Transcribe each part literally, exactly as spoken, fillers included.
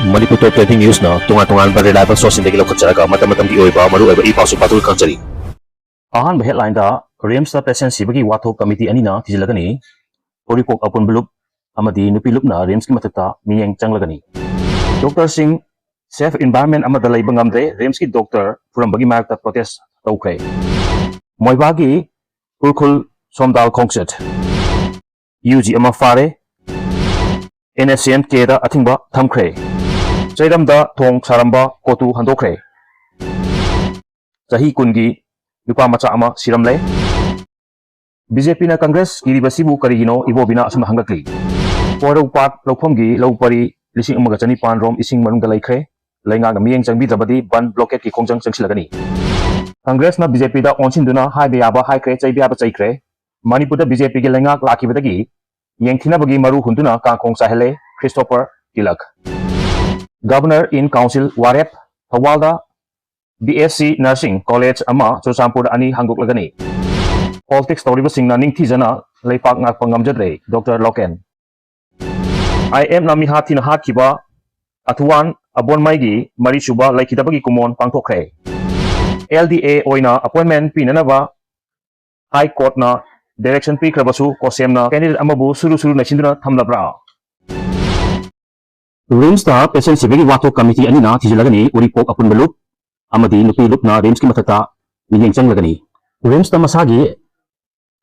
ꯃꯅꯤꯄꯨꯔ ꯇꯣꯞ twenty ꯅ꯭ꯌꯨꯁꯅ ꯇꯣꯉꯥꯟ ꯇꯣꯉꯥꯟꯕ reliable ꯁꯣꯔꯁꯁꯤꯡꯗꯒꯤ ꯂꯧꯈꯠꯆꯔꯒ ꯃꯇꯝ ꯃꯇꯝꯒꯤ ꯑꯣꯏꯕ ꯃꯔꯨꯑꯣꯏꯕ ꯏ ꯄꯥꯎꯁꯨ ꯄꯥꯊꯣꯛ ꯈꯪꯖꯔꯤ꯫ ꯑꯍꯥꯟꯕ ꯍꯦꯗꯂꯥꯏꯟꯗ, ꯔꯤꯝꯁꯇ ꯄꯦꯁꯦꯟ ꯁꯤꯕꯒꯤ ꯋꯥꯊꯣꯛ ꯀꯃꯤꯇꯤ ꯑꯅꯤꯅ ꯊꯤꯖꯤꯜꯂꯒꯅꯤ꯫ ꯎꯔꯤꯄꯣꯛ ꯑꯄꯨꯟꯕ ꯂꯨꯞ ꯑꯃꯗꯤ ꯅꯨꯄꯤ ꯂꯨꯞꯅ ꯔꯤꯝꯁꯀꯤ ꯃꯊꯛꯇ ꯃꯤꯠꯌꯦꯡ ꯆꯪꯂꯒꯅꯤ꯫ ꯗꯣꯛꯇꯔꯁꯤꯡ ꯁꯦꯐ ꯏꯟꯚꯥꯏꯔꯟꯃꯦꯟ ꯑꯃꯗ ꯂꯩꯕ ꯉꯝꯗ꯭ꯔꯦ, ꯔꯤꯝꯁꯀꯤ ꯗꯣꯛꯇꯔ ꯐꯨꯔꯝꯕꯒꯤ ꯃꯥꯌꯣꯛꯇ ꯄ꯭ꯔꯣꯇꯦꯁ ꯇꯧꯈ꯭ꯔꯦ꯫ ꯃꯣꯏꯕꯥꯒꯤ ꯎꯔꯈꯨꯜ ꯁꯣꯝꯗꯥꯜ ꯈꯣꯡꯆꯠ꯫ ꯌꯨ ꯖꯤ ꯑꯃ ꯐꯥꯔꯦ꯫ ꯑꯦꯟ ꯑꯦꯁ ꯁꯤ ꯑꯦꯟ ꯀꯦꯗ ꯑꯊꯤꯡꯕ ꯊꯝꯈ꯭ꯔꯦ꯫ ꯆꯩꯔꯝꯗ ꯊꯣꯡ ꯁꯥꯔꯝꯕ ꯀꯣꯇꯨ ꯍꯟꯗꯣꯛꯈ꯭ꯔꯦ꯫ ꯆꯍꯤ ꯀꯨꯟꯒꯤ ꯅꯨꯄꯥ ꯃꯆꯥ ꯑꯃ ꯁꯤꯔꯝꯂꯦ꯫ ꯕꯤ ꯖꯦ ꯄꯤꯅ ꯀꯪꯒ꯭ꯔꯦꯁ ꯏꯔꯤꯕꯁꯤꯕꯨ ꯀꯔꯤꯒꯤꯅꯣ? ꯏꯕꯣꯕꯤꯅ ꯑꯁꯨꯝꯅ ꯍꯪꯂꯛꯂꯤ꯫ ꯄꯣꯏꯔꯧ ꯄꯥꯠ ꯂꯧꯐꯝꯒꯤ ꯂꯧ ꯄꯔꯤ ꯂꯤꯁꯤꯡ ꯑꯃꯒ ꯆꯅꯤꯄꯥꯟ ꯔꯣꯝ ꯏꯁꯤꯡ ꯃꯅꯨꯡꯗ ꯂꯩꯈ꯭ꯔꯦ꯫ ꯂꯩꯉꯥꯛꯅ ꯃꯤꯠꯌꯦꯡ ꯆꯪꯕꯤꯗ꯭ꯔꯕꯗꯤ ꯕꯟ ꯕ꯭ꯂꯣꯀꯦꯠꯀꯤ ꯈꯣꯡꯖꯪ ꯆꯪꯁꯤꯜꯂꯒꯅꯤ꯫ ꯀꯪꯒ꯭ꯔꯦꯁꯅ ꯕꯤ ꯖꯦ ꯄꯤꯗ ꯑꯣꯟꯁꯤꯟꯗꯨꯅ ꯍꯥꯏꯕ ꯌꯥꯕ ꯍꯥꯏꯈ꯭ꯔꯦ, ꯆꯩꯕ ꯌꯥꯕ ꯆꯩꯈ꯭ꯔꯦ꯫ ꯃꯅꯤꯄꯨꯔꯗ ꯕꯤ ꯖꯦ ꯄꯤꯒꯤ ꯂꯩꯉꯥꯛ ꯂꯥꯛꯈꯤꯕꯗꯒꯤ ꯌꯦꯡꯊꯤꯅꯕꯒꯤ ꯃꯔꯨ ꯍꯨꯟꯗꯨꯅ ꯀꯥꯡꯈꯣꯡ ꯆꯥꯏꯍꯜꯂꯦ Christopher Tilak. Governor in Council ꯋꯥꯔꯦꯞ꯫ ꯊꯧꯕꯥꯜꯗ ꯕꯤ ꯑꯦꯁ ꯁꯤ ꯅꯔꯁꯤꯡ ꯀꯣꯂꯦꯖ ꯑꯃ, ꯆꯨꯔꯆꯥꯟꯄꯨꯔꯗ ꯑꯅꯤ ꯍꯥꯡꯗꯣꯛꯂꯒꯅꯤ꯫ ꯄꯣꯂꯤꯇꯤꯛꯁ ꯇꯧꯔꯤꯕꯁꯤꯡꯅ ꯅꯤꯡꯊꯤꯖꯅ ꯂꯩꯄꯥꯛ ꯉꯥꯛꯄ ꯉꯝꯖꯗ꯭ꯔꯦ, ꯗꯣꯛꯇꯔ ꯂꯣꯀꯦꯟ꯫ ꯑꯥꯏ ꯑꯦꯝꯅ ꯃꯤꯍꯥꯠ ꯊꯤꯅ ꯍꯥꯠꯈꯤꯕ ꯑꯊꯨꯋꯥꯟ ꯑꯕꯣꯟꯃꯩꯒꯤ ꯃꯔꯤꯁꯨꯕ ꯂꯩꯈꯤꯗꯕꯒꯤ ꯀꯨꯃꯣꯟ ꯄꯥꯡꯊꯣꯛꯈ꯭ꯔꯦ꯫ ꯑꯦꯜ ꯗꯤ ꯑꯦ ꯑꯣꯏꯅ ꯑꯄꯣꯏꯟꯃꯦꯟ ꯄꯤꯅꯅꯕ ꯍꯥꯏ ꯀꯣꯔꯠꯅ ꯗꯥꯏꯔꯦꯛꯁꯟ ꯄꯤꯈ꯭ꯔꯕꯁꯨ ꯀꯣꯁꯦꯝꯅ ꯀꯦꯟꯗꯤꯗꯦꯠ ꯑꯃꯕꯨ ꯁꯨꯔꯨ ꯁꯨꯔꯨ ꯅꯩꯁꯤꯟꯗꯨꯅ ꯊꯝꯂꯕ꯭ꯔꯥ? ꯔꯤꯝꯁꯇ ꯄꯦꯁꯦꯟ ꯁꯤꯕꯒꯤ ꯋꯥꯊꯣꯛ ꯀꯃꯤꯇꯤ ꯑꯅꯤꯅ ꯊꯤꯖꯤꯜꯂꯒꯅꯤ꯫ ꯎꯔꯤꯄꯣꯛ ꯑꯄꯨꯟꯕ ꯂꯨꯞ ꯑꯃꯗꯤ ꯅꯨꯄꯤ ꯂꯨꯞꯅ ꯔꯤꯝꯁꯀꯤ ꯃꯊꯛꯇ ꯃꯤꯠꯌꯦꯡ ꯆꯪꯂꯒꯅꯤ꯫ ꯔꯤꯝꯁꯇ ꯃꯁꯥꯒꯤ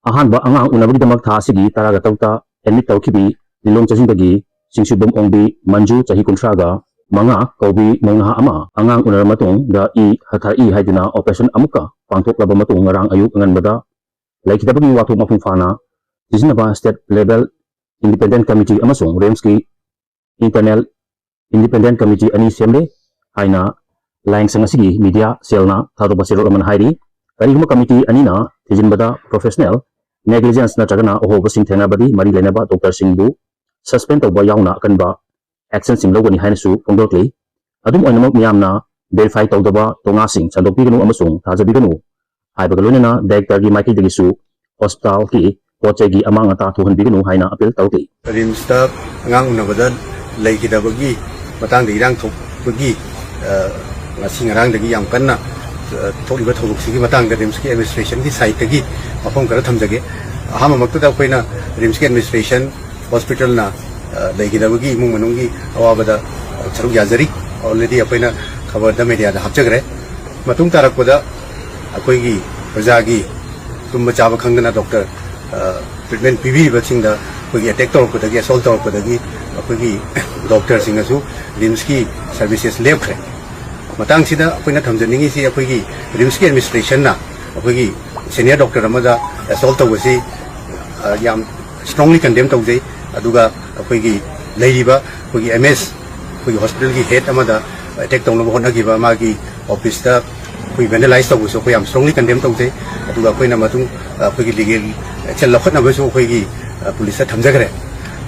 ꯑꯍꯥꯟꯕ ꯑꯉꯥꯡ ꯎꯅꯕꯒꯤꯗꯃꯛ ꯊꯥ ꯑꯁꯤꯒꯤ ꯇꯔꯥꯒ ꯇꯔꯨꯛꯇ ꯑꯦꯗꯃꯤꯠ ꯇꯧꯈꯤꯕꯤ ꯂꯤꯂꯣꯡ ꯆꯥꯖꯤꯡꯗꯒꯤ ꯆꯤꯡꯁꯨꯕꯝ ꯑꯣꯡꯕꯤ ꯃꯟꯖꯨ, ꯆꯍꯤ ꯀꯨꯟꯊ꯭ꯔꯥꯒ ꯃꯉꯥ, ꯀꯧꯕꯤ ꯃꯧ ꯅꯍꯥ ꯑꯃ ꯑꯉꯥꯡ ꯎꯅꯔꯕ ꯃꯇꯨꯡꯗ ꯏ ꯍꯟꯊꯔꯛꯏ ꯍꯥꯏꯗꯨꯅ ꯑꯣꯄꯔꯦꯁꯟ ꯑꯃꯨꯛꯀ ꯄꯥꯡꯊꯣꯛꯂꯕ ꯃꯇꯨꯡ ꯉꯔꯥꯡ ꯑꯌꯨꯛ ꯑꯉꯟꯕꯗ ꯂꯩꯈꯤꯗꯕꯒꯤ ꯋꯥꯊꯣꯛ ꯃꯄꯨꯡ ꯐꯥꯅ ꯊꯤꯖꯤꯟꯅꯕ ꯁ꯭ꯇꯦꯠ ꯂꯦꯚꯦꯜ ꯏꯟꯗꯤꯄꯦꯟꯗꯦꯟꯠ ꯀꯃꯤꯇꯤ ꯑꯃꯁꯨꯡ ꯔꯤꯝꯁꯀꯤ ꯏꯟꯇꯔꯅꯦꯜ ꯏꯟꯗꯤꯄꯦꯟꯗꯦꯟꯠ ꯀꯃꯤꯇꯤ ꯑꯅꯤ ꯁꯦꯝꯂꯦ ꯍꯥꯏꯅ ꯂꯥꯏꯌꯦꯡꯁꯪ ꯑꯁꯤꯒꯤ ꯃꯤꯗꯤꯌꯥ ꯁꯦꯜꯅ ꯊꯥꯗꯣꯛꯄ ꯆꯦꯔꯣꯜ ꯑꯃꯅ ꯍꯥꯏꯔꯤ꯫ ꯀꯔꯤꯒꯨꯝꯕ ꯀꯃꯤꯇꯤ ꯑꯅꯤꯅ ꯊꯤꯖꯤꯟꯕꯗ ꯄ꯭ꯔꯣꯐꯦꯁꯅꯦꯜ ꯅꯦꯒ꯭ꯂꯤꯖꯦꯟꯁ ꯅꯠꯇ꯭ꯔꯒꯅ ꯑꯍꯣꯕꯁꯤꯡ ꯊꯦꯡꯅꯔꯕꯗꯤ ꯃꯔꯤ ꯂꯩꯅꯕ ꯗꯣꯛꯇꯔꯁꯤꯡꯕꯨ ꯁꯁꯄꯦꯟ ꯇꯧꯕ ꯌꯥꯎꯅ ꯑꯀꯟꯕ ꯑꯦꯛꯁꯟꯁꯤꯡ ꯂꯧꯒꯅꯤ ꯍꯥꯏꯅꯁꯨ ꯐꯣꯡꯗꯣꯔꯛꯂꯤ꯫ ꯑꯗꯨꯝ ꯑꯣꯏꯅꯃꯛ ꯃꯤꯌꯥꯝꯅ ꯚꯦꯔꯤꯐꯥꯏ ꯇꯧꯗꯕ ꯇꯣꯉꯥꯁꯤꯡ ꯁꯟꯗꯣꯛꯄꯤꯒꯅꯨ ꯑꯃꯁꯨꯡ ꯊꯥꯖꯕꯤꯒꯅꯨ ꯍꯥꯏꯕꯒ ꯂꯣꯏꯅꯅ ꯗꯥꯏꯔꯦꯛꯇꯔꯒꯤ ꯃꯥꯏꯀꯩꯗꯒꯤꯁꯨ ꯍꯣꯁꯄꯤꯇꯥꯜꯒꯤ ꯄꯣꯠ ꯆꯩꯒꯤ ꯑꯃꯥꯡ ꯑꯇꯥ ꯊꯣꯛꯍꯟꯕꯤꯒꯅꯨ ꯍꯥꯏꯅ ꯑꯄꯤꯜ ꯇꯧꯔꯛꯂꯤ꯫ ꯔꯤꯝꯁꯇ ꯑꯉꯥꯡ ꯎꯅꯕꯗ ꯂꯩꯈꯤꯗꯕꯒꯤ ꯃꯇꯥꯡꯗ ꯏꯔꯥꯡ ꯊꯣꯛꯄꯒꯤ, ꯑ, ꯉꯁꯤ ꯉꯔꯥꯡꯗꯒꯤ ꯌꯥꯝ ꯀꯟꯅ, ꯑ, ꯊꯣꯛꯂꯤꯕ ꯊꯧꯗꯣꯛꯁꯤꯒꯤ ꯃꯇꯥꯡꯗ ꯔꯤꯝꯁꯀꯤ ꯑꯦꯗꯃꯤꯅꯤꯁꯇ꯭ꯔꯦꯁꯟꯒꯤ ꯁꯥꯏꯠꯇꯒꯤ ꯋꯥꯐꯝ ꯈꯔ ꯊꯝꯖꯒꯦ꯫ ꯑꯍꯥꯟꯕꯃꯛꯇꯗ ꯑꯩꯈꯣꯏꯅ ꯔꯤꯝꯁꯀꯤ ꯑꯦꯗꯃꯤꯅꯤꯁꯇ꯭ꯔꯦꯁꯟ, ꯍꯣꯁꯄꯤꯇꯥꯜꯅ, ꯑ, ꯂꯩꯒꯗꯕꯒꯤ ꯏꯃꯨꯡ ꯃꯅꯨꯡꯒꯤ ꯑꯋꯥꯕꯗ, ꯑ, ꯁꯔꯨꯛ ꯌꯥꯖꯔꯤ꯫ ꯑꯣꯜꯔꯦꯗꯤ ꯑꯩꯈꯣꯏꯅ ꯈꯕꯔꯗ, ꯃꯦꯗꯤꯌꯥꯗ ꯍꯥꯞꯆꯈ꯭ꯔꯦ꯫ ꯃꯇꯨꯡ ꯇꯥꯔꯛꯄꯗ ꯑꯩꯈꯣꯏꯒꯤ ꯄ꯭ꯔꯖꯥꯒꯤ ꯇꯨꯝꯕ ꯆꯥꯕ ꯈꯪꯗꯅ ꯗꯣꯛꯇꯔ, ꯑ, ꯇ꯭ꯔꯤꯠꯃꯦꯟ ꯄꯤꯕꯤꯔꯤꯕꯁꯤꯡꯗ ꯑꯩꯈꯣꯏꯒꯤ ꯑꯦꯇꯦꯛ ꯇꯧꯔꯛꯄꯗꯒꯤ, ꯑꯦꯁꯣꯜ ꯇꯧꯔꯛꯄꯗꯒꯤ ꯑꯩꯈꯣꯏꯒꯤ ꯗꯣꯛꯇꯔꯁꯤꯡꯅꯁꯨ ꯔꯤꯝꯁꯀꯤ ꯁꯔꯚꯤꯁꯦꯁ ꯂꯦꯞꯈ꯭ꯔꯦ꯫ ꯃꯇꯥꯡꯁꯤꯗ ꯑꯩꯈꯣꯏꯅ ꯊꯝꯖꯅꯤꯡꯉꯤꯁꯤ, ꯑꯩꯈꯣꯏꯒꯤ ꯔꯤꯝꯁꯀꯤ ꯑꯦꯗꯃꯤꯅꯤꯁꯇ꯭ꯔꯦꯁꯟꯅ ꯑꯩꯈꯣꯏꯒꯤ ꯁꯦꯅꯤꯌꯔ ꯗꯣꯛꯇꯔ ꯑꯃꯗ ꯑꯦꯁꯣꯜ ꯇꯧꯕꯁꯤ, ꯑ, ꯌꯥꯝ ꯁ꯭ꯇꯔꯣꯡꯂꯤ ꯀꯟꯗꯦꯝ ꯇꯧꯖꯩ꯫ ꯑꯗꯨꯒ ꯑꯩꯈꯣꯏꯒꯤ ꯂꯩꯔꯤꯕ ꯑꯩꯈꯣꯏꯒꯤ ꯑꯦꯝ ꯑꯦꯁ, ꯑꯩꯈꯣꯏꯒꯤ ꯍꯣꯁꯄꯤꯇꯥꯜꯒꯤ ꯍꯦꯗ ꯑꯃꯗ ꯑꯦꯇꯦꯛ ꯇꯧꯅꯕ ꯍꯣꯠꯅꯈꯤꯕ, ꯃꯥꯒꯤ ꯑꯣꯐꯤꯁꯇ ꯑꯩꯈꯣꯏ ꯚꯦꯟꯗꯦꯂꯥꯏꯁ ꯇꯧꯕꯁꯨ ꯑꯩꯈꯣꯏ ꯌꯥꯝ ꯁ꯭ꯇꯔꯣꯡꯂꯤ ꯀꯟꯗꯦꯝ ꯇꯧꯖꯩ꯫ ꯑꯗꯨꯒ ꯑꯩꯈꯣꯏꯅ ꯃꯇꯨꯡ, ꯑ, ꯑꯩꯈꯣꯏꯒꯤ ꯂꯤꯒꯦꯜ ꯑꯦꯛꯁꯟ ꯂꯧꯈꯠꯅꯕꯁꯨ ꯑꯩꯈꯣꯏꯒꯤ, ꯑ, ꯄꯨꯂꯤꯁꯇ ꯊꯝꯖꯈ꯭ꯔꯦ꯫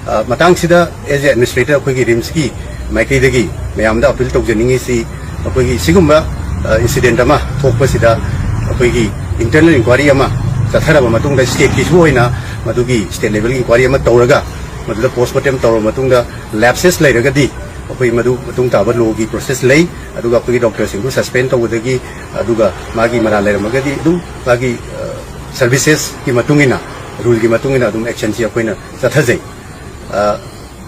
ꯑ, ꯃꯇꯥꯡꯁꯤꯗ, ꯑꯦꯖ ꯑꯦ ꯑꯦꯗꯃꯤꯅꯤꯁꯇ꯭ꯔꯦꯇꯔ, ꯑꯩꯈꯣꯏꯒꯤ ꯔꯤꯝꯁꯀꯤ ꯃꯥꯏꯀꯩꯗꯒꯤ ꯃꯌꯥꯝꯗ ꯑꯄꯤꯜ ꯇꯧꯖꯅꯤꯡꯉꯤꯁꯤ, ꯑꯩꯈꯣꯏꯒꯤ ꯁꯤꯒꯨꯝꯕ, ꯑ, ꯏꯟꯁꯤꯗꯦꯟꯠ ꯑꯃ ꯊꯣꯛꯄꯁꯤꯗ ꯑꯩꯈꯣꯏꯒꯤ ꯏꯟꯇꯔꯅꯦꯜ ꯏꯟꯀ꯭ꯋꯥꯏꯔꯤ ꯑꯃ ꯆꯠꯊꯔꯕ ꯃꯇꯨꯡꯗ, ꯁ꯭ꯇꯦꯠꯀꯤꯁꯨ ꯑꯣꯏꯅ ꯃꯗꯨꯒꯤ ꯁ꯭ꯇꯦꯠ ꯂꯦꯚꯦꯜꯒꯤ ꯏꯟꯀ꯭ꯋꯥꯏꯔꯤ ꯑꯃ ꯇꯧꯔꯒ, ꯃꯗꯨꯗ ꯄꯣꯁꯃꯣꯔꯇꯦꯝ ꯇꯧꯔꯕ ꯃꯇꯨꯡꯗ, ꯂꯦꯞꯁꯦꯁ ꯂꯩꯔꯒꯗꯤ ꯑꯩꯈꯣꯏ ꯃꯗꯨ ꯃꯇꯨꯡ ꯇꯥꯕ ꯂꯣꯒꯤ ꯄ꯭ꯔꯣꯁꯦꯁ ꯂꯩ꯫ ꯑꯗꯨꯒ ꯑꯩꯈꯣꯏꯒꯤ ꯗꯣꯛꯇꯔꯁꯤꯡꯕꯨ ꯁꯁꯄꯦꯟ ꯇꯧꯕꯗꯒꯤ, ꯑꯗꯨꯒ ꯃꯥꯒꯤ ꯃꯔꯥꯜ ꯂꯩꯔꯝꯃꯒꯗꯤ ꯑꯗꯨꯝ ꯃꯥꯒꯤ, ꯑ, ꯁꯔꯚꯤꯁꯦꯁꯀꯤ ꯃꯇꯨꯡ ꯏꯟꯅ, ꯔꯨꯜꯒꯤ ꯃꯇꯨꯡ ꯏꯟꯅ ꯑꯗꯨꯝ ꯑꯦꯛꯁꯟꯁꯤ ꯑꯩꯈꯣꯏꯅ ꯆꯠꯊꯖꯩ꯫ ꯑ,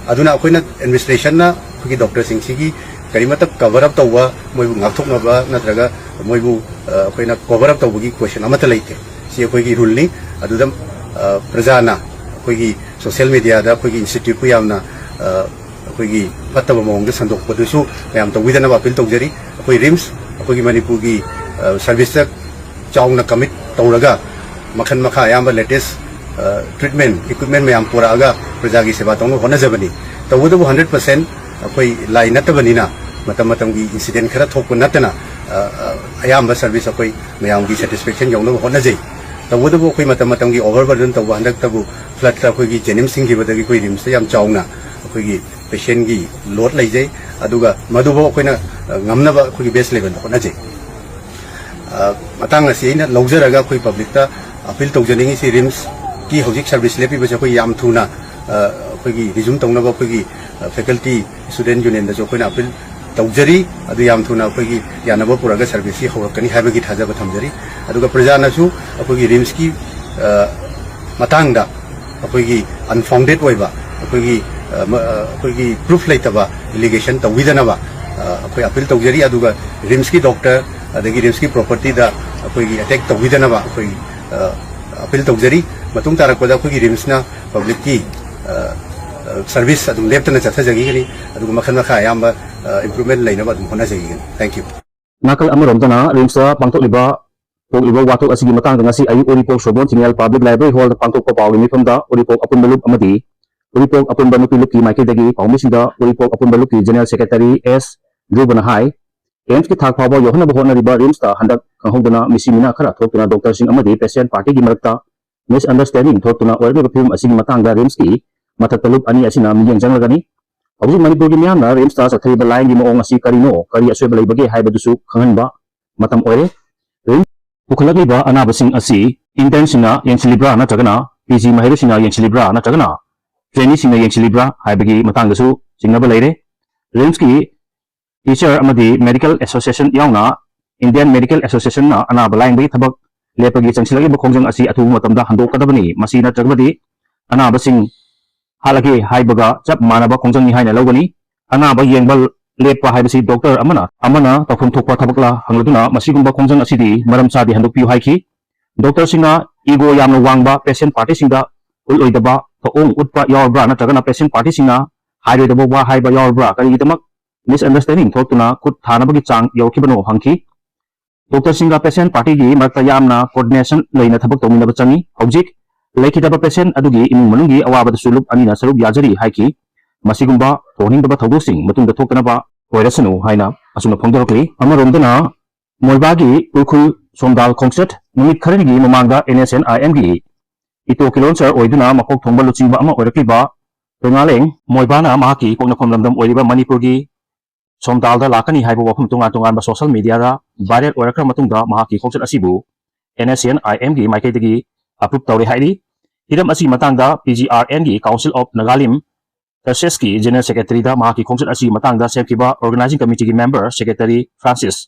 ꯑꯗꯨꯅ ꯑꯩꯈꯣꯏꯅ, ꯑꯦꯗꯃꯤꯅꯤꯁꯇ꯭ꯔꯦꯁꯟꯅ ꯑꯩꯈꯣꯏꯒꯤ ꯗꯣꯛꯇꯔꯁꯤꯡꯁꯤꯒꯤ ꯀꯔꯤꯃꯠꯇ ꯀꯚꯔ ꯑꯞ ꯇꯧꯕ, ꯃꯣꯏꯕꯨ ꯉꯥꯛꯊꯣꯛꯅꯕ ꯅꯠꯇ꯭ꯔꯒ ꯃꯣꯏꯕꯨ, ꯑ, ꯑꯩꯈꯣꯏꯅ ꯀꯣꯚꯔ ꯑꯞ ꯇꯧꯕꯒꯤ ꯀꯣꯏꯁꯟ ꯑꯃꯠꯇ ꯂꯩꯇꯦ꯫ ꯁꯤ ꯑꯩꯈꯣꯏꯒꯤ ꯔꯨꯜꯅꯤ꯫ ꯑꯗꯨꯗ, ꯑ, ꯄ꯭ꯔꯖꯥꯅ ꯑꯩꯈꯣꯏꯒꯤ ꯁꯣꯁꯤꯌꯦꯜ ꯃꯦꯗꯤꯌꯥꯗ ꯑꯩꯈꯣꯏꯒꯤ ꯏꯟꯁꯇꯤꯇ꯭ꯌꯨꯠꯄꯨ ꯌꯥꯝꯅ, ꯑ, ꯑꯩꯈꯣꯏꯒꯤ ꯐꯠꯇꯕ ꯃꯑꯣꯡꯗ ꯁꯟꯗꯣꯛꯄꯗꯨꯁꯨ ꯃꯌꯥꯝ ꯇꯧꯕꯤꯗꯅꯕ ꯑꯄꯤꯜ ꯇꯧꯖꯔꯤ꯫ ꯑꯩꯈꯣꯏ ꯔꯤꯝꯁ, ꯑꯩꯈꯣꯏꯒꯤ ꯃꯅꯤꯄꯨꯔꯒꯤ, ꯑ, ꯁꯔꯚꯤꯁꯇ ꯆꯥꯎꯅ ꯀꯃꯤꯠ ꯇꯧꯔꯒ, ꯃꯈꯜ ꯃꯈꯥ ꯑꯌꯥꯝꯕ ꯂꯦꯇꯦꯁ, ꯑ, ꯇ꯭ꯔꯤꯠꯃꯦꯟ ꯏꯀ꯭ꯋꯤꯞꯃꯦꯟ ꯃꯌꯥꯝ ꯄꯨꯔꯛꯑꯒ ꯄ꯭ꯔꯖꯥꯒꯤ ꯁꯦꯕꯥ ꯇꯧꯅꯕ ꯍꯣꯠꯅꯖꯕꯅꯤ꯫ ꯇꯧꯕꯇꯕꯨ ꯍꯟꯗ꯭ꯔꯦꯠ ꯄꯥꯔꯁꯦꯟꯠ ꯑꯩꯈꯣꯏ ꯂꯥꯏ ꯅꯠꯇꯕꯅꯤꯅ, ꯃꯇꯝ ꯃꯇꯝꯒꯤ ꯏꯟꯁꯤꯗꯦꯟꯠ ꯈꯔ ꯊꯣꯛꯄ ꯅꯠꯇꯅ, ꯑ, ꯑ, ꯑꯌꯥꯝꯕ ꯁꯔꯚꯤꯁ ꯑꯩꯈꯣꯏ ꯃꯌꯥꯝꯒꯤ ꯁꯦꯇꯤꯁꯐꯦꯛꯁꯟ ꯌꯧꯅꯕ ꯍꯣꯠꯅꯖꯩ꯫ ꯇꯧꯕꯇꯕꯨ ꯑꯩꯈꯣꯏ ꯃꯇꯝ ꯃꯇꯝꯒꯤ ꯑꯣꯚꯔ ꯕꯔꯗꯟ ꯇꯧꯕ, ꯍꯟꯗꯛꯇꯕꯨ ꯐ꯭ꯂꯠꯇ ꯑꯩꯈꯣꯏꯒꯤ ꯖꯦꯅꯤꯝꯁ ꯊꯤꯡꯈꯤꯕꯗꯒꯤ ꯑꯩꯈꯣꯏ ꯔꯤꯝꯁꯇ ꯌꯥꯝ ꯆꯥꯎꯅ ꯑꯩꯈꯣꯏꯒꯤ ꯄꯦꯁꯦꯟꯒꯤ ꯂꯣꯗ ꯂꯩꯖꯩ꯫ ꯑꯗꯨꯒ ꯃꯗꯨꯐꯥꯎ ꯑꯩꯈꯣꯏꯅ, ꯑ, ꯉꯝꯅꯕ ꯑꯩꯈꯣꯏꯒꯤ ꯕꯦꯁ ꯂꯦꯚꯦꯜꯗ ꯍꯣꯠꯅꯖꯩ꯫ ꯑ, ꯃꯇꯥꯡ ꯑꯁꯤ ꯑꯩꯅ ꯂꯧꯖꯔꯒ ꯑꯩꯈꯣꯏ ꯄꯕ꯭ꯂꯤꯛꯇ ꯑꯄꯤꯜ ꯇꯧꯖꯅꯤꯡꯉꯤꯁꯤ, ꯔꯤꯝꯁꯀꯤ ꯍꯧꯖꯤꯛ ꯁꯔꯚꯤꯁ ꯂꯦꯞꯄꯤꯕꯁꯦ ꯑꯩꯈꯣꯏ ꯌꯥꯝ ꯊꯨꯅ, ꯑ, ꯑꯩꯈꯣꯏꯒꯤ ꯔꯤꯖꯨꯝ ꯇꯧꯅꯕ ꯑꯩꯈꯣꯏꯒꯤ ꯐꯦꯀꯜꯇꯤ ꯁ꯭ꯇꯨꯗꯦꯟ ꯌꯨꯅꯤꯌꯟꯗꯁꯨ ꯑꯩꯈꯣꯏꯅ ꯑꯄꯤꯜ ꯇꯧꯖꯔꯤ꯫ ꯑꯗꯨ ꯌꯥꯝ ꯊꯨꯅ ꯑꯩꯈꯣꯏꯒꯤ ꯌꯥꯅꯕ ꯄꯨꯔꯛꯑꯒ ꯁꯔꯚꯤꯁꯁꯤ ꯍꯧꯔꯛꯀꯅꯤ ꯍꯥꯏꯕꯒꯤ ꯊꯥꯖꯕ ꯊꯝꯖꯔꯤ꯫ ꯑꯗꯨꯒ ꯄ꯭ꯔꯖꯥꯅꯁꯨ ꯑꯩꯈꯣꯏꯒꯤ ꯔꯤꯝꯁꯀꯤ ꯃꯇꯥꯡꯗ ꯑꯩꯈꯣꯏꯒꯤ ꯑꯟꯐꯥꯎꯟꯗꯦꯗ ꯑꯣꯏꯕ, ꯑꯩꯈꯣꯏꯒꯤ ꯑꯩꯈꯣꯏꯒꯤ ꯄ꯭ꯔꯨꯐ ꯂꯩꯇꯕ ꯑꯦꯂꯤꯒꯦꯁꯟ ꯇꯧꯕꯤꯗꯅꯕ ꯑꯩꯈꯣꯏ ꯑꯄꯤꯜ ꯇꯧꯖꯔꯤ꯫ ꯑꯗꯨꯒ ꯔꯤꯝꯁꯀꯤ ꯗꯣꯛꯇꯔ ꯑꯗꯒꯤ ꯔꯤꯝꯁꯀꯤ ꯄ꯭ꯔꯣꯄꯔꯇꯤꯗ ꯑꯩꯈꯣꯏꯒꯤ ꯑꯦꯇꯦꯛ ꯇꯧꯕꯤꯗꯅꯕ ꯑꯩꯈꯣꯏ ꯑꯄꯤꯜ ꯇꯧꯖꯔꯤ꯫ ꯃꯇꯨꯡ ꯇꯥꯔꯛꯄꯗ ꯑꯩꯈꯣꯏꯒꯤ ꯔꯤꯝꯁꯅ ꯄꯕ꯭ꯂꯤꯛꯀꯤ ꯁꯔꯚꯤꯁ ꯑꯗꯨꯝ ꯂꯦꯞꯇꯅ ꯆꯠꯊꯖꯈꯤꯒꯅꯤ꯫ ꯑꯗꯨꯒ ꯃꯈꯜ ꯃꯈꯥ ꯑꯌꯥꯝꯕ ꯏꯝꯄ꯭ꯔꯨꯚꯃꯦꯟ ꯂꯩꯅꯕ ꯑꯗꯨꯝ ꯍꯣꯠꯅꯖꯈꯤꯒꯅꯤ꯫ Thank you꯫ ꯅꯥꯀꯜ ꯑꯃꯔꯣꯝꯗꯅ ꯔꯤꯝꯁꯇ ꯄꯥꯡꯊꯣꯛꯂꯤꯕ ꯊꯣꯛꯂꯤꯕ ꯋꯥꯊꯣꯛ ꯑꯁꯤꯒꯤ ꯃꯇꯥꯡꯗ ꯉꯁꯤ ꯑꯌꯨꯛ ꯎꯔꯤꯄꯣꯛ ꯁꯣꯕꯣꯟ ꯊꯤꯡꯉꯦꯜ ꯄꯕ꯭ꯂꯤꯛ ꯂꯥꯏꯕ꯭ꯔꯦꯔꯤ ꯍꯣꯜꯗ ꯄꯥꯡꯊꯣꯛꯄ ꯄꯥꯎꯒꯤ ꯃꯤꯐꯝꯗ ꯎꯔꯤꯄꯣꯛ ꯑꯄꯨꯟꯕ ꯂꯨꯞ ꯑꯃꯗꯤ ꯎꯔꯤꯄꯣꯛ ꯑꯄꯨꯟꯕ ꯅꯨꯄꯤ ꯂꯨꯞꯀꯤ ꯃꯥꯏꯀꯩꯗꯒꯤ ꯄꯥꯎꯃꯤꯁꯤꯡꯗ ꯎꯔꯤꯄꯣꯛ ꯑꯄꯨꯟꯕ ꯂꯨꯞꯀꯤ ꯖꯦꯅꯔꯦꯜ ꯁꯦꯀ꯭ꯔꯦꯇꯔꯤ ꯑꯦꯁ ꯙ꯭ꯔꯨꯕꯅ ꯍꯥꯏ, ꯑꯦꯝꯁꯀꯤ ꯊꯥꯛ ꯐꯥꯎꯕ ꯌꯧꯍꯟꯅꯕ ꯍꯣꯠꯅꯔꯤꯕ ꯔꯤꯝꯁꯇ ꯍꯟꯗꯛ ꯈꯪꯍꯧꯗꯅ ꯃꯤꯁꯤ ꯃꯤꯅꯥ ꯈꯔ ꯊꯣꯛꯇꯨꯅ ꯗꯣꯛꯇꯔꯁꯤꯡ ꯑꯃꯗꯤ ꯄꯦꯁꯦꯟ ꯄꯥꯔꯇꯤꯒꯤ ꯃꯔꯛꯇ ꯃꯤꯁꯑꯟꯗꯔꯁꯇꯦꯟꯗꯤꯡ ꯊꯣꯛꯇꯨꯅ ꯑꯣꯏꯔꯛꯂꯤꯕ ꯐꯤꯕꯝ ꯑꯁꯤꯒꯤ ꯃꯇꯥꯡꯗ ꯔꯤꯝꯁꯀꯤ ꯃꯊꯛꯇ ꯂꯨꯞ ꯑꯅꯤ ꯑꯁꯤꯅ ꯃꯤꯠꯌꯦꯡ ꯆꯪꯂꯒꯅꯤ꯫ ꯍꯧꯖꯤꯛ ꯃꯅꯤꯄꯨꯔꯒꯤ ꯃꯤꯌꯥꯝꯅ ꯔꯤꯝꯁꯇ ꯆꯠꯊꯔꯤꯕ ꯂꯥꯏꯌꯦꯡꯒꯤ ꯃꯑꯣꯡ ꯑꯁꯤ ꯀꯔꯤꯅꯣ, ꯀꯔꯤ ꯑꯁꯣꯏꯕ ꯂꯩꯕꯒꯦ ꯍꯥꯏꯕꯗꯨꯁꯨ ꯈꯪꯍꯟꯕ ꯃꯇꯝ ꯑꯣꯏꯔꯦ꯫ ꯔꯤꯝꯁ ꯄꯨꯈꯠꯂꯛꯂꯤꯕ ꯑꯅꯥꯕꯁꯤꯡ ꯑꯁꯤ ꯏꯟꯇꯔꯟꯁꯤꯡꯅ ꯌꯦꯡꯁꯤꯜꯂꯤꯕ꯭ꯔꯥ ꯅꯠꯇ꯭ꯔꯒꯅ ꯄꯤ ꯖꯤ ꯃꯍꯩꯔꯣꯏꯁꯤꯡꯅ ꯌꯦꯡꯁꯤꯜꯂꯤꯕ꯭ꯔꯥ ꯅꯠꯇ꯭ꯔꯒꯅ ꯇ꯭ꯔꯦꯅꯤꯁꯤꯡꯅ ꯌꯦꯡꯁꯤꯜꯂꯤꯕ꯭ꯔꯥ ꯍꯥꯏꯕꯒꯤ ꯃꯇꯥꯡꯗꯁꯨ ꯆꯤꯡꯅꯕ ꯂꯩꯔꯦ꯫ ꯔꯤꯝꯁꯀꯤ ꯇꯤꯆꯔ ꯑꯃꯗꯤ ꯃꯦꯗꯤꯀꯦꯜ ꯑꯦꯁꯣꯁꯤꯌꯦꯁꯟ ꯌꯥꯎꯅ ꯏꯟꯗꯤꯌꯟ ꯃꯦꯗꯤꯀꯦꯜ ꯑꯦꯁꯣꯁꯤꯌꯦꯁꯟꯅ ꯑꯅꯥꯕ ꯂꯥꯌꯦꯡꯕꯒꯤ ꯊꯕꯛ ꯂꯦꯞꯄꯒꯤ ꯆꯪꯁꯤꯜꯂꯛꯂꯤꯕ ꯈꯣꯡꯖꯪ ꯑꯁꯤ ꯑꯊꯨꯕ ꯃꯇꯝꯗ ꯍꯟꯗꯣꯛꯀꯗꯕꯅꯤ꯫ ꯃꯁꯤ ꯅꯠꯇ꯭ꯔꯒꯗꯤ ꯑꯅꯥꯕꯁꯤꯡ ꯍꯥꯠꯂꯒꯦ ꯍꯥꯏꯕꯒ ꯆꯞ ꯃꯥꯟꯅꯕ ꯈꯣꯡꯖꯪꯅꯤ ꯍꯥꯏꯅ ꯂꯧꯒꯅꯤ꯫ ꯑꯅꯥꯕ ꯌꯦꯡꯕ ꯂꯦꯞꯄ ꯍꯥꯏꯕꯁꯤ ꯗꯣꯛꯇꯔ ꯑꯃꯅ, ꯑꯃꯅ ꯇꯧꯐꯝ ꯊꯣꯛꯄ ꯊꯕꯛꯂ ꯍꯪꯂꯗꯨꯅ ꯃꯁꯤꯒꯨꯝꯕ ꯈꯣꯡꯖꯪ ꯑꯁꯤꯗꯤ ꯃꯔꯝ ꯆꯥꯗꯦ, ꯍꯟꯗꯣꯛꯄꯤꯌꯨ ꯍꯥꯏꯈꯤ꯫ ꯗꯣꯛꯇꯔꯁꯤꯡꯅ ꯏꯒꯣ ꯌꯥꯝꯅ ꯋꯥꯡꯕ ꯄꯦꯁꯦꯟ ꯄꯥꯔꯇꯤꯁꯤꯡꯗ ꯎꯠꯂꯣꯏꯗꯕ ꯊꯧꯑꯣꯡ ꯎꯠꯄ ꯌꯥꯎꯔꯕ꯭ꯔꯥ ꯅꯠꯇ꯭ꯔꯒꯅ ꯄꯦꯁꯦꯟ ꯄꯥꯔꯇꯤꯁꯤꯡꯅ ꯍꯥꯏꯔꯣꯏꯗꯕ ꯋꯥ ꯍꯥꯏꯕ ꯌꯥꯎꯔꯕ꯭ꯔꯥ? ꯀꯔꯤꯒꯤꯗꯃꯛ ꯃꯤꯁꯑꯟꯗꯔꯁꯇꯦꯟꯗꯤꯡ ꯊꯣꯛꯇꯨꯅ ꯈꯨꯠ ꯊꯥꯅꯕꯒꯤ ꯆꯥꯡ ꯌꯧꯔꯛꯈꯤꯕꯅꯣ ꯍꯪꯈꯤ꯫ ꯗꯣꯛꯇꯔꯁꯤꯡꯒ ꯄꯦꯁꯦꯟ ꯄꯥꯔꯇꯤꯒꯤ ꯃꯔꯛꯇ ꯌꯥꯝꯅ ꯀꯣꯑꯣꯔꯗꯤꯅꯦꯁꯟ ꯂꯩꯅ ꯊꯕꯛ ꯇꯧꯃꯤꯟꯅꯕ ꯆꯪꯏ꯫ ꯍꯧꯖꯤꯛ ꯂꯩꯈꯤꯗꯕ ꯄꯦꯁꯦꯟ ꯑꯗꯨꯒꯤ ꯏꯃꯨꯡ ꯃꯅꯨꯡꯒꯤ ꯑꯋꯥꯕꯗꯁꯨ ꯂꯨꯞ ꯑꯅꯤꯅ ꯁꯔꯨꯛ ꯌꯥꯖꯔꯤ ꯍꯥꯏꯈꯤ꯫ ꯃꯁꯤꯒꯨꯝꯕ ꯊꯣꯛꯍꯟꯅꯤꯡꯗꯕ ꯊꯧꯗꯣꯛꯁꯤꯡ ꯃꯇꯨꯡꯗ ꯊꯣꯛꯇꯅꯕ ꯑꯣꯏꯔꯁꯅꯨ ꯍꯥꯏꯅ ꯑꯁꯨꯝꯅ ꯐꯣꯡꯗꯣꯔꯛꯂꯤ꯫ ꯑꯃꯔꯣꯝꯗꯅ ꯃꯣꯏꯕꯥꯒꯤ ꯎꯔꯈꯨꯜ ꯁꯣꯝꯗꯥꯜ ꯈꯣꯡꯆꯠ ꯅꯨꯃꯤꯠ ꯈꯔꯅꯤꯒꯤ ꯃꯃꯥꯡꯗ ꯑꯦꯟ ꯑꯦꯁ ꯑꯦꯟ ꯑꯥꯏ ꯑꯦꯝꯒꯤ ꯏꯇꯣ ꯀꯤꯂꯣꯟꯁꯔ ꯑꯣꯏꯗꯨꯅ ꯃꯀꯣꯛ ꯊꯣꯡꯕ ꯂꯨꯆꯤꯡꯕ ꯑꯃ ꯑꯣꯏꯔꯛꯂꯤꯕ ꯄꯦꯉꯥꯂꯦꯡ ꯃꯣꯏꯕꯥꯅ ꯃꯍꯥꯛꯀꯤ ꯄꯣꯛꯅꯐꯝ ꯂꯝꯗꯝ ꯑꯣꯏꯔꯤꯕ ꯃꯅꯤꯄꯨꯔꯒꯤ ꯁꯣꯝꯗꯥꯜꯗ ꯂꯥꯛꯀꯅꯤ ꯍꯥꯏꯕ ꯋꯥꯐꯝ ꯇꯣꯉꯥꯟ ꯇꯣꯉꯥꯟꯕ ꯁꯣꯁꯦꯜ ꯃꯤꯗꯤꯌꯥꯗ ꯚꯥꯏꯔꯦꯜ ꯑꯣꯏꯔꯛꯈ꯭ꯔ ꯃꯇꯨꯡꯗ ꯃꯍꯥꯛꯀꯤ ꯈꯣꯡꯆꯠ ꯑꯁꯤꯕꯨ ꯑꯦꯟ ꯑꯦꯁ ꯑꯦꯟ ꯑꯥꯏ ꯑꯦꯝꯒꯤ ꯃꯥꯏꯀꯩꯗꯒꯤ ꯑꯦꯄ꯭ꯔꯨꯞ ꯇꯧꯔꯦ ꯍꯥꯏꯔꯤ꯫ ꯍꯤꯔꯝ ꯑꯁꯤꯒꯤ ꯃꯇꯥꯡꯗ ꯄꯤ ꯖꯤ ꯑꯥꯔ ꯑꯦꯟꯒꯤ ꯀꯥꯎꯟꯁꯤꯜ ꯑꯣꯐ ꯅꯥꯒꯥꯂꯤꯝ ꯊꯔꯁꯦꯁꯀꯤ ꯖꯦꯅꯔꯦꯜ ꯁꯦꯀ꯭ꯔꯦꯇꯔꯤꯗ ꯃꯍꯥꯛꯀꯤ ꯈꯣꯡꯆꯠ ꯑꯁꯤ ꯃꯇꯥꯡꯗ ꯁꯦꯝꯈꯤꯕ ꯑꯣꯔꯒꯅꯥꯏꯖꯤꯡ ꯀꯃꯤꯇꯤꯒꯤ ꯃꯦꯝꯕꯔ ꯁꯦꯀ꯭ꯔꯦꯇꯔꯤ ꯐ꯭ꯔꯥꯟꯁꯤꯁ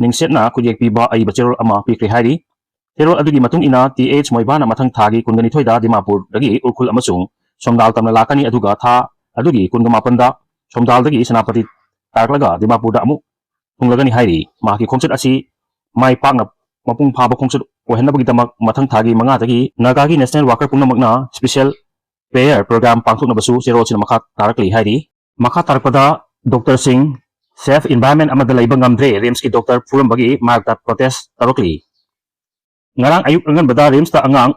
ꯅꯤꯡꯁꯦꯠꯅ ꯈꯨꯠꯌꯦꯛ ꯄꯤꯕ ꯑꯏꯕ ꯆꯦꯔꯣꯜ ꯑꯃ ꯄꯤꯈ꯭ꯔꯦ ꯍꯥꯏꯔꯤ꯫ ꯆꯦꯔꯣꯜ ꯑꯗꯨꯒꯤ ꯃꯇꯨꯡ ꯏꯟꯅ ꯇꯤ ꯑꯩꯆ ꯃꯣꯏꯕꯥꯅ ꯃꯊꯪ ꯊꯥꯒꯤ ꯀꯨꯟꯒ ꯅꯤꯊꯣꯏꯗ ꯗꯤꯃꯥꯄꯨꯔꯗꯒꯤ ꯎꯈ꯭ꯔꯨꯜ ꯑꯃꯁꯨꯡ ꯁꯣꯝꯗꯥꯜ ꯇꯝꯅ ꯂꯥꯛꯀꯅꯤ, ꯑꯗꯨꯒ ꯊꯥ ꯑꯗꯨꯒꯤ ꯀꯨꯟꯒ ꯃꯥꯄꯟꯗ ꯁꯣꯝꯗꯥꯜꯗꯒꯤ ꯁꯦꯅꯥꯄꯇꯤ ꯇꯥꯔꯛꯂꯒ ꯗꯤꯃꯥꯄꯨꯔꯗ ꯑꯃꯨꯛ ꯊꯨꯡꯂꯒꯅꯤ ꯍꯥꯏꯔꯤ꯫ ꯃꯍꯥꯛꯀꯤ ꯈꯣꯡꯆꯠ ꯑꯁꯤ ꯃꯥꯏ ꯄꯥꯛꯅ ꯃꯄꯨꯡ ꯐꯥꯕ ꯈꯣꯡꯆꯠ ꯑꯣꯏꯍꯟꯅꯕꯒꯤꯗꯃꯛ ꯃꯊꯪ ꯊꯥꯒꯤ ꯃꯉꯥꯗꯒꯤ ꯅꯥꯒꯥꯒꯤ ꯅꯦꯁꯅꯦꯜ ꯋꯥꯀꯔ ꯄꯨꯝꯅꯃꯛꯅ ꯁ꯭ꯄꯦꯁꯤꯌꯦꯜ ꯄ꯭ꯔꯦꯌꯔ ꯄ꯭ꯔꯣꯒ꯭ꯔꯥꯝ ꯄꯥꯡꯊꯣꯛꯅꯕꯁꯨ ꯆꯦꯔꯣꯜꯁꯤꯅ ꯃꯈꯥ ꯇꯥꯔꯛꯂꯤ ꯍꯥꯏꯔꯤ꯫ ꯃꯈꯥ ꯇꯥꯔꯛꯄꯗ ꯗꯣꯛꯇꯔꯁꯤꯡ ꯁꯦꯐ ꯏꯟꯚꯥꯏꯔꯟꯃꯦꯟ ꯑꯃꯗ ꯂꯩꯕ ꯉꯝꯗ꯭ꯔꯦ, ꯔꯤꯝꯁꯀꯤ ꯗꯣꯛꯇꯔ ꯐꯨꯔꯝꯕꯒꯤ ꯃꯥꯌꯣꯛꯇ ꯄ꯭ꯔꯣꯇꯦꯁ ꯇꯧꯔꯛꯂꯤ꯫ ꯉꯔꯥꯡ ꯑꯌꯨꯛ ꯑꯉꯟꯕꯗ ꯔꯤꯝꯁꯇ ꯑꯉꯥꯡ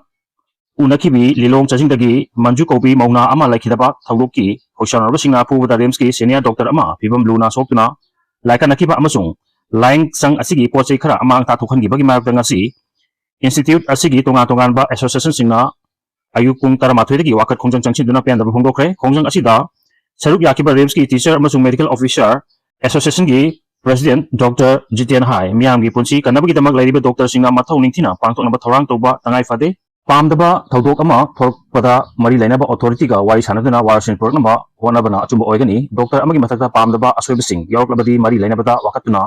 ꯎꯅꯈꯤꯕꯤ ꯂꯤꯂꯣꯡ ꯆꯥꯖꯤꯡꯗꯒꯤ ꯃꯟꯖꯨ ꯀꯧꯕꯤ ꯃꯧꯅꯥ ꯑꯃ ꯂꯩꯈꯤꯗꯕ ꯊꯧꯗꯣꯛꯀꯤ ꯍꯧꯁꯥꯟꯅꯔꯕꯁꯤꯡꯅ ꯐꯨꯕꯗ ꯔꯤꯝꯁꯀꯤ ꯁꯦꯅꯤꯌꯔ ꯗꯣꯛꯇꯔ ꯑꯃ ꯐꯤꯕꯝ ꯂꯨꯅ ꯁꯣꯛꯇꯨꯅ ꯂꯥꯏꯀꯠꯅꯈꯤꯕ ꯑꯃꯁꯨꯡ ꯂꯥꯏꯌꯦꯡꯁꯪ ꯑꯁꯤꯒꯤ ꯄꯣꯠ ꯆꯩ ꯈꯔ ꯑꯃꯥꯡ ꯑꯇꯥ ꯊꯣꯛꯍꯟꯈꯤꯕꯒꯤ ꯃꯥꯌꯣꯛꯇ ꯉꯁꯤ ꯏꯟꯁꯇꯤꯇ꯭ꯌꯨꯠ ꯑꯁꯤꯒꯤ ꯇꯣꯉꯥꯟ ꯇꯣꯉꯥꯟꯕ ꯑꯦꯁꯣꯁꯤꯌꯦꯁꯟꯁꯤꯡꯅ ꯑꯌꯨꯛ ꯄꯨꯡ ꯇꯔꯥꯃꯥꯊꯣꯏꯗꯒꯤ ꯋꯥꯀꯠ ꯈꯣꯡꯖꯪ ꯆꯪꯁꯤꯟꯗꯨꯅ ꯄꯦꯟꯗꯕ ꯐꯣꯡꯗꯣꯛꯈ꯭ꯔꯦ꯫ ꯈꯣꯡꯖꯪ ꯑꯁꯤꯗ ꯁꯔꯨꯛ ꯌꯥꯈꯤꯕ ꯔꯤꯝꯁꯀꯤ ꯇꯤꯆꯔ ꯑꯃꯁꯨꯡ ꯃꯦꯗꯤꯀꯦꯜ ꯑꯣꯐꯤꯁꯔ ꯑꯦꯁꯣꯁꯤꯌꯦꯁꯟꯒꯤ ꯄ꯭ꯔꯦꯁꯤꯗꯦꯟꯠ ꯗꯣꯛꯇꯔ ꯖꯤꯇꯦꯟ ꯍꯥꯏ, ꯃꯤꯌꯥꯝꯒꯤ ꯄꯨꯟꯁꯤ ꯀꯟꯅꯕꯒꯤꯗꯃꯛ ꯂꯩꯔꯤꯕ ꯗꯣꯛꯇꯔꯁꯤꯡꯅ ꯃꯊꯧ ꯅꯤꯡꯊꯤꯅ ꯄꯥꯡꯊꯣꯛꯅꯕ ꯊꯧꯔꯥꯡ ꯇꯧꯕ ꯇꯉꯥꯏ ꯐꯗꯦ꯫ ꯄꯥꯝꯗꯕ ꯊꯧꯗꯣꯛ ꯑꯃ ꯊꯣꯛꯂꯛꯄꯗ ꯃꯔꯤ ꯂꯩꯅꯕ ꯑꯣꯊꯣꯔꯤꯇꯤꯒ ꯋꯥꯔꯤ ꯁꯥꯟꯅꯗꯨꯅ ꯋꯥꯔꯣꯏꯁꯤꯟ ꯄꯨꯔꯛꯅꯕ ꯍꯣꯠꯅꯕꯅ ꯑꯆꯨꯝꯕ ꯑꯣꯏꯒꯅꯤ꯫ ꯗꯣꯛꯇꯔ ꯑꯃꯒꯤ ꯃꯊꯛꯇ ꯄꯥꯝꯗꯕ ꯑꯁꯣꯏꯕꯁꯤꯡ ꯌꯥꯎꯔꯛꯂꯕꯗꯤ ꯃꯔꯤ ꯂꯩꯅꯕꯗ ꯋꯥꯀꯠꯇꯨꯅ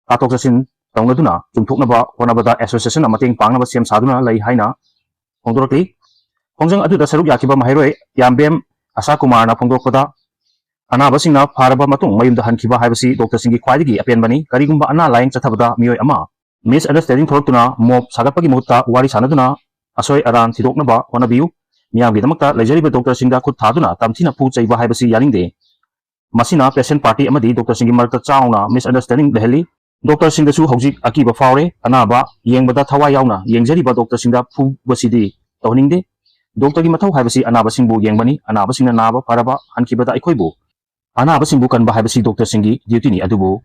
ꯇꯥꯊꯣꯛ ꯇꯥꯁꯤꯟ ꯇꯧꯅꯗꯨꯅ ꯆꯨꯝꯊꯣꯛꯅꯕ ꯍꯣꯠꯅꯕꯗ ꯑꯦꯁꯣꯁꯤꯌꯦꯁꯟꯅ ꯃꯇꯦꯡ ꯄꯥꯡꯅꯕ ꯁꯦꯝ ꯁꯥꯗꯨꯅ ꯂꯩ ꯍꯥꯏꯅ ꯐꯣꯡꯗꯣꯔꯛꯂꯤ꯫ ꯈꯣꯡꯖꯪ ꯑꯗꯨꯗ ꯁꯔꯨꯛ ꯌꯥꯈꯤꯕ ꯃꯍꯩꯔꯣꯏ ꯌꯥꯝꯕꯦꯝ ꯑꯁꯥ ꯀꯨꯃꯥꯔꯅ ꯐꯣꯡꯗꯣꯔꯛꯄꯗ, ꯑꯅꯥꯕꯁꯤꯡꯅ ꯐꯔꯕ ꯃꯇꯨꯡ ꯃꯌꯨꯝꯗ ꯍꯟꯈꯤꯕ ꯍꯥꯏꯕꯁꯤ ꯗꯣꯛꯇꯔꯁꯤꯡꯒꯤ ꯈ꯭ꯋꯥꯏꯗꯒꯤ ꯑꯄꯦꯟꯕꯅꯤ꯫ ꯀꯔꯤꯒꯨꯝꯕ ꯑꯅꯥ ꯂꯥꯌꯦꯡ ꯆꯠꯊꯕꯗ ꯃꯤꯑꯣꯏ ꯑꯃ ꯃꯤꯁꯑꯟꯗꯔꯁ꯭ꯇꯦꯟꯗꯤꯡ ꯊꯣꯛꯂꯛꯇꯨꯅ ꯃꯣꯕ ꯁꯥꯒꯠꯄꯒꯤ ꯃꯍꯨꯠꯇ ꯋꯥꯔꯤ ꯁꯥꯟꯅꯗꯨꯅ ꯑꯁꯣꯏ ꯑꯔꯥꯟ ꯊꯤꯗꯣꯛꯅꯕ ꯍꯣꯠꯅꯕꯤꯌꯨ꯫ ꯃꯤꯌꯥꯝꯒꯤꯗꯃꯛꯇ ꯂꯩꯖꯔꯤꯕ ꯗꯣꯛꯇꯔꯁꯤꯡꯗ ꯈꯨꯠ ꯊꯥꯗꯨꯅ ꯇꯝꯊꯤꯅ ꯐꯨ ꯆꯩꯕ ꯍꯥꯏꯕꯁꯤ ꯌꯥꯅꯤꯡꯗꯦ꯫ ꯃꯁꯤꯅ ꯄꯦꯁꯦꯟꯠ ꯄꯥꯔꯇꯤ ꯑꯃꯗꯤ ꯗꯣꯛꯇꯔꯁꯤꯡꯒꯤ ꯃꯔꯛꯇ ꯆꯥꯎꯅ ꯃꯤꯁꯑꯟꯗꯔꯁ꯭ꯇꯦꯟꯗꯤꯡ ꯂꯩꯍꯜꯂꯤ꯫ ꯗꯣꯛꯇꯔꯁꯤꯡꯗꯁꯨ ꯍꯧꯖꯤꯛ ꯑꯀꯤꯕ ꯐꯥꯎꯔꯦ꯫ ꯑꯅꯥꯕ ꯌꯦꯡꯕꯗ ꯊꯋꯥꯏ ꯌꯥꯎꯅ ꯌꯦꯡꯖꯔꯤꯕ ꯗꯣꯛꯇꯔꯁꯤꯡꯗ ꯐꯨꯕꯁꯤꯗꯤ ꯇꯧꯍꯟꯅꯤꯡꯗꯦ꯫ ꯗꯣꯛꯇꯔꯒꯤ ꯃꯊꯧ ꯍꯥꯏꯕꯁꯤ ꯑꯅꯥꯕꯁꯤꯡꯕꯨ ꯌꯦꯡꯕꯅꯤ꯫ ꯑꯅꯥꯕꯁꯤꯡꯅ ꯅꯥꯕ ꯐꯔꯕ ꯍꯟꯈꯤꯕꯗ ꯑꯩꯈꯣꯏꯕꯨ ꯑꯅꯥꯕꯁꯤꯡꯕꯨ ꯀꯟꯕ ꯍꯥꯏꯕꯁꯤ ꯗꯣꯛꯇꯔꯁꯤꯡꯒꯤ ꯗ꯭ꯌꯨꯇꯤꯅꯤ꯫ ꯑꯗꯨꯕꯨ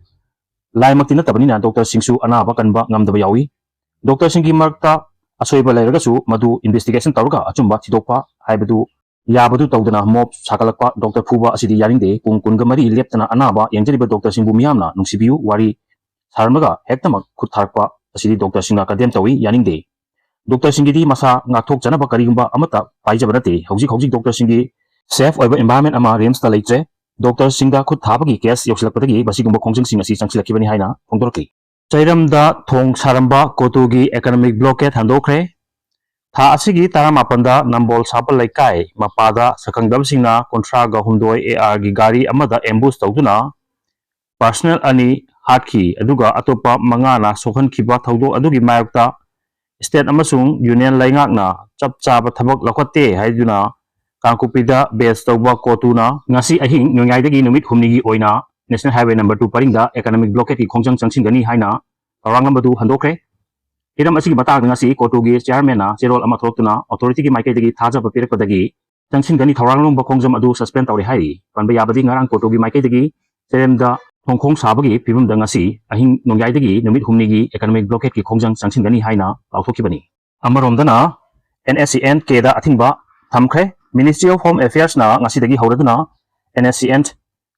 ꯂꯥꯏꯃꯛꯇꯤ ꯅꯠꯇꯕꯅꯤꯅ ꯗꯣꯛꯇꯔꯁꯤꯡꯁꯨ ꯑꯅꯥꯕ ꯀꯟꯕ ꯉꯝꯗꯕ ꯌꯥꯎꯏ꯫ ꯗꯣꯛꯇꯔꯁꯤꯡꯒꯤ ꯃꯔꯛꯇ ꯑꯁꯣꯏꯕ ꯂꯩꯔꯒꯁꯨ ꯃꯗꯨ ꯏꯟꯚꯦꯁꯇꯤꯒꯦꯁꯟ ꯇꯧꯔꯒ ꯑꯆꯨꯝꯕ ꯊꯤꯗꯣꯛꯄ ꯍꯥꯏꯕꯗꯨ ꯌꯥꯕꯗꯨ ꯇꯧꯗꯅ ꯃꯣꯕ ꯁꯥꯒꯠꯂꯛꯄ, ꯗꯣꯛꯇꯔ ꯐꯨꯕ ꯑꯁꯤꯗꯤ ꯌꯥꯅꯤꯡꯗꯦ꯫ ꯄꯨꯡ ꯀꯨꯟꯒ ꯃꯔꯤ ꯂꯦꯞꯇꯅ ꯑꯅꯥꯕ ꯌꯦꯡꯖꯔꯤꯕ ꯗꯣꯛꯇꯔꯁꯤꯡꯕꯨ ꯃꯤꯌꯥꯝꯅ ꯅꯨꯡꯁꯤꯕꯤꯌꯨ, ꯋꯥꯔꯤ ꯁꯥꯔꯝꯂꯒ ꯍꯦꯛꯇꯃꯛ ꯈꯨꯠ ꯊꯥꯔꯛꯄ ꯑꯁꯤꯗꯤ ꯗꯣꯛꯇꯔꯁꯤꯡꯅ ꯀꯟꯗꯦꯝ ꯇꯧꯏ, ꯌꯥꯅꯤꯡꯗꯦ꯫ ꯗꯣꯛꯇꯔꯁꯤꯡꯒꯤꯗꯤ ꯃꯁꯥ ꯉꯥꯛꯊꯣꯛꯆꯅꯕ ꯀꯔꯤꯒꯨꯝꯕ ꯑꯃꯠꯇ ꯄꯥꯏꯖꯕ ꯅꯠꯇꯦ꯫ ꯍꯧꯖꯤꯛ ꯍꯧꯖꯤꯛ ꯗꯣꯛꯇꯔꯁꯤꯡꯒꯤ ꯁꯦꯐ ꯑꯣꯏꯕ ꯏꯟꯚꯥꯏꯔꯟꯃꯦꯟ ꯑꯃ ꯔꯤꯝꯁꯇ ꯂꯩꯇ꯭ꯔꯦ꯫ ꯗꯣꯛꯇꯔꯁꯤꯡꯗ ꯈꯨꯠ ꯊꯥꯕꯒꯤ ꯀꯦꯁ ꯌꯧꯁꯤꯜꯂꯛꯄꯗꯒꯤ ꯃꯁꯤꯒꯨꯝꯕ ꯈꯣꯡꯖꯪꯁꯤꯡ ꯑꯁꯤ ꯆꯪꯁꯤꯜꯂꯛꯈꯤꯕꯅꯤ ꯍꯥꯏꯅ ꯐꯣꯡꯗꯣꯔꯛꯈꯤ꯫ ꯆꯩꯔꯝꯗ ꯊꯣꯡ ꯁꯥꯔꯝꯕ ꯀꯣꯇꯨꯒꯤ ꯏꯀꯣꯅꯣꯃꯤꯛ ꯕ꯭ꯂꯣꯀꯦꯠ ꯍꯟꯗꯣꯛꯈ꯭ꯔꯦ꯫ ꯊꯥ ꯑꯁꯤꯒꯤ ꯇꯔꯥꯃꯥꯄꯟꯗ ꯅꯝꯕꯣꯜ ꯁꯥꯄꯜ ꯂꯩꯀꯥꯏ ꯃꯄꯥꯗ ꯁꯛꯈꯪꯗꯕꯁꯤꯡꯅ ꯀꯨꯟꯊ꯭ꯔꯥꯒ ꯍꯨꯝꯗꯣꯏ ꯑꯦ ꯑꯥꯔꯒꯤ ꯒꯥꯔꯤ ꯑꯃꯗ ꯑꯦꯝꯕꯨꯁ ꯇꯧꯗꯨꯅ ꯄꯥꯔꯁꯅꯦꯜ ꯑꯅꯤ ꯍꯥꯠꯈꯤ, ꯑꯗꯨꯒ ꯑꯇꯣꯞꯄ ꯃꯉꯥꯅ ꯁꯣꯛꯍꯟꯈꯤꯕ ꯊꯧꯗꯣꯛ ꯑꯗꯨꯒꯤ ꯃꯥꯌꯣꯛꯇ ꯁ꯭ꯇꯦꯠ ꯑꯃꯁꯨꯡ ꯌꯨꯅꯤꯌꯟ ꯂꯩꯉꯥꯛꯅ ꯆꯞ ꯆꯥꯕ ꯊꯕꯛ ꯂꯧꯈꯠꯇꯦ ꯍꯥꯏꯗꯨꯅ ꯀꯥꯡꯄꯣꯛꯄꯤꯗ ꯕꯦꯁ ꯇꯧꯕ ꯀꯣꯇꯨꯅ ꯉꯁꯤ ꯑꯍꯤꯡ ꯅꯣꯡꯌꯥꯏꯗꯒꯤ ꯅꯨꯃꯤꯠ ꯍꯨꯝꯅꯤꯒꯤ ꯑꯣꯏꯅ ꯅꯦꯁꯅꯦꯜ ꯍꯥꯏꯋꯦ ꯅꯝꯕꯔ ꯇꯨ ꯄꯔꯤꯡꯗ ꯏꯀꯣꯅꯣꯃꯤꯛ ꯕ꯭ꯂꯣꯀꯦꯠꯀꯤ ꯈꯣꯡꯖꯪ ꯆꯪꯁꯤꯟꯒꯅꯤ ꯍꯥꯏꯅ ꯊꯧꯔꯥꯡꯂꯝꯕꯗꯨ ꯍꯟꯗꯣꯛꯈ꯭ꯔꯦ꯫ ꯍꯤꯔꯝ ꯑꯁꯤꯒꯤ ꯃꯇꯥꯡꯗ ꯉꯁꯤ ꯀꯣꯇꯨꯒꯤ ꯆꯤꯌꯥꯔꯃꯦꯟꯅ ꯆꯦꯔꯣꯜ ꯑꯃ ꯊꯣꯛꯇꯨꯅ ꯑꯣꯊꯣꯔꯤꯇꯤꯒꯤ ꯃꯥꯏꯀꯩꯗꯒꯤ ꯊꯥꯖꯕ ꯄꯤꯔꯛꯄꯗꯒꯤ ꯆꯪꯁꯤꯟꯒꯅꯤ ꯊꯧꯔꯥꯡꯂꯝꯕ ꯈꯣꯡꯖꯪ ꯑꯗꯨ ꯁꯁꯄꯦꯟ ꯇꯧꯔꯦ ꯍꯥꯏꯔꯤ꯫ ꯄꯟꯕ ꯌꯥꯕꯗꯤ ꯉꯔꯥꯡ ꯀꯣꯇꯨꯒꯤ ꯃꯥꯏꯀꯩꯗꯒꯤ ꯆꯦꯔꯦꯝꯗ ꯊꯣꯡꯈꯣꯡ ꯁꯥꯕꯒꯤ ꯐꯤꯕꯝꯗ ꯉꯁꯤ ꯑꯍꯤꯡ ꯅꯣꯡꯌꯥꯏꯗꯒꯤ ꯅꯨꯃꯤꯠ ꯍꯨꯝꯅꯤꯒꯤ ꯏꯀꯣꯅꯣꯃꯤꯛ ꯕ꯭ꯂꯣꯀꯦꯠꯀꯤ ꯈꯣꯡꯖꯪ ꯆꯪꯁꯤꯟꯒꯅꯤ ꯍꯥꯏꯅ ꯂꯥꯎꯊꯣꯛꯈꯤꯕꯅꯤ꯫ ꯑꯃꯔꯣꯝꯗꯅ ꯑꯦꯟ ꯑꯦꯁ ꯁꯤ ꯑꯦꯟ ꯀꯦꯗ ꯑꯊꯤꯡꯕ ꯊꯝꯈ꯭ꯔꯦ꯫ ꯃꯤꯅꯤꯁꯇ꯭ꯔꯤ ꯑꯣꯐ ꯍꯣꯝ ꯑꯦꯐꯤꯌꯔꯁꯅ ꯉꯁꯤꯗꯒꯤ ꯍꯧꯔꯗꯨꯅ ꯑꯦꯟ ꯑꯦꯁ ꯁꯤ ꯑꯦꯟ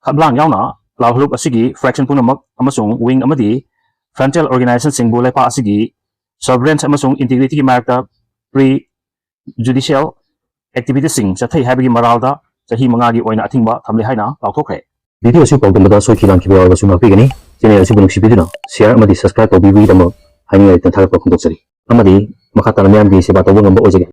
ꯈꯞꯂꯥꯡ ꯌꯥꯎꯅ ꯂꯥꯎꯍꯂꯨꯞ ꯑꯁꯤꯒꯤ ꯐ꯭ꯔꯦꯛꯁꯟ ꯄꯨꯝꯅꯃꯛ ꯑꯃꯁꯨꯡ ꯋꯤꯡ ꯑꯃꯗꯤ ꯐ꯭ꯔꯟꯇꯦꯜ ꯑꯣꯔꯒꯅꯥꯏꯖꯦꯁꯟꯁꯤꯡꯕꯨ ꯂꯩꯄꯥꯛ ꯑꯁꯤꯒꯤ ꯁꯣꯚꯔꯦꯟꯁ ꯑꯃꯁꯨꯡ ꯏꯟꯇꯤꯒ꯭ꯔꯤꯇꯤꯒꯤ ꯃꯔꯛꯇ ꯄ꯭ꯔꯤ ꯖꯨꯗꯤꯁꯤꯌꯦꯜ ꯑꯦꯛꯇꯤꯚꯤꯇꯤꯁꯁꯤꯡ ꯆꯠꯊꯩ ꯍꯥꯏꯕꯒꯤ ꯃꯔꯥꯜꯗ ꯆꯍꯤ ꯃꯉꯥꯒꯤ ꯑꯣꯏꯅ ꯑꯊꯤꯡꯕ ꯊꯝꯂꯦ ꯍꯥꯏꯅ ꯂꯥꯎꯊꯣꯛꯈ꯭ꯔꯦ꯫ ꯚꯤꯗꯤꯑꯣ ꯑꯁꯤ ꯄꯥꯎꯗꯝꯕꯗ ꯁꯣꯏꯈꯤ ꯂꯥꯟꯈꯤꯕ ꯌꯥꯎꯔꯕꯁꯨ ꯉꯥꯛꯄꯤꯒꯅꯤ꯫ ꯆꯦꯅꯦꯜ ꯑꯁꯤꯕꯨ ꯅꯨꯡꯁꯤꯕꯤꯗꯨꯅ ꯁꯤꯌꯔ ꯑꯃꯗꯤ ꯁꯕꯁꯀ꯭ꯔꯥꯏꯕ ꯇꯧꯕꯤꯕꯒꯤꯗꯃꯛ ꯍꯥꯏꯅꯤꯡꯉꯥꯏ ꯂꯩꯇꯅ ꯊꯥꯒꯠꯄ ꯐꯣꯡꯗꯣꯛꯆꯔꯤ꯫ ꯑꯃꯗꯤ ꯃꯈꯥ ꯇꯥꯅ ꯃꯤꯌꯥꯝꯒꯤ ꯁꯦꯕꯥ ꯇꯧꯕ ꯉꯝꯕ ꯑꯣꯏꯖꯒꯦ꯫